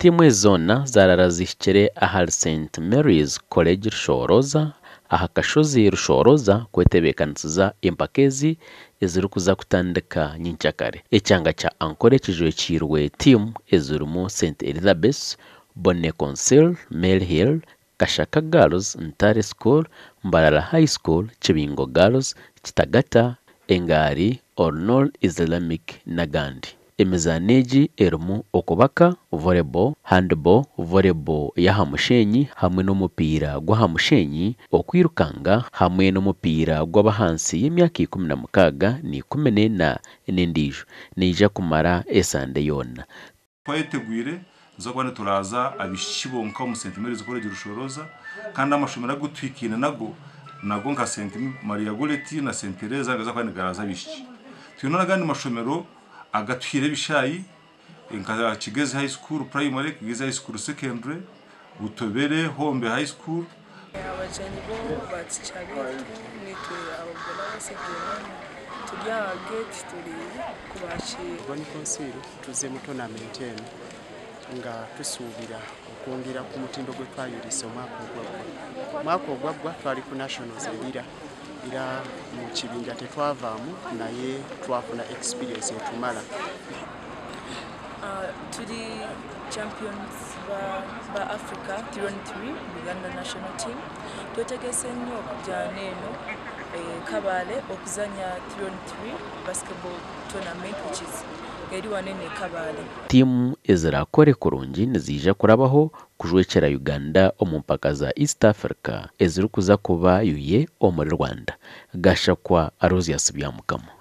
Tiimu ezi zoona zaarara zihikire ahari St Mary's College Rushoroza aha kashozi Rushoroza kwetebeekanisiza empaka ezi ezirikuza kutandika nyenkyakare. Ekyanga kya Ankole kijwekiirwe tiimu ezirimu St Elizabeth, Bonne Concil, Maryhill, Kashaka Girls, Ntare School, Mbarara High School, Kibingo Girls, Kitagata, Engari, Ornol Islamic n'agandi. Emizaano egi erimu okubaka, volleyball, handball, volleyball y'aha mushenyi hamwe n'omupiira gw'aha mushenyi, okwirukanga hamwe n'omupiira gw'ab'ahansi y'emyaka 16 na 14 n'endiijo. Neija kumara esande yoona. Twayetegwire, nituza kuba nituraaza abaishiki bonka omu St Mary's College Rushoroza kandi amashomero agu tuhikaine nago, nago nka St Maria Goretti na St Teresa nigaza kuba nigaraaza abaishiki. Twine n'agandi mashomero agatuhaire ebishaayi nka Kigezi High School Primary, Kigezi High School Secondary, Butobere, Hombe High School. Abagyenyi bo baatikya baitu naitwe abagore abatsigaireho turi aha geeti turi kubakiira. Bonny Conceal tuzze mu tournament eno nga tusuubira okwongera ku mutindo gwe twayolesa omwaka ogwaggwa. Omwaka ogwaggwa twali ku nationals e Lira era mu kibinja tetwavaamu naye twafuna experience etumala. Turi champions ba, ba Africa 3 on 3 Uganda national team. Twetegese nnyo okujja n'eno e Kabale okuzanya 3 on 3 basketball tournament which is eri wano eno e Kabale. Tiimu ezirakore kurungi niziija kurabaho kujwekyera Uganda omu mpaka za East Africa ezirikuza kuba yuye omuri Rwanda. Gashakwa Aloysius Byamukama.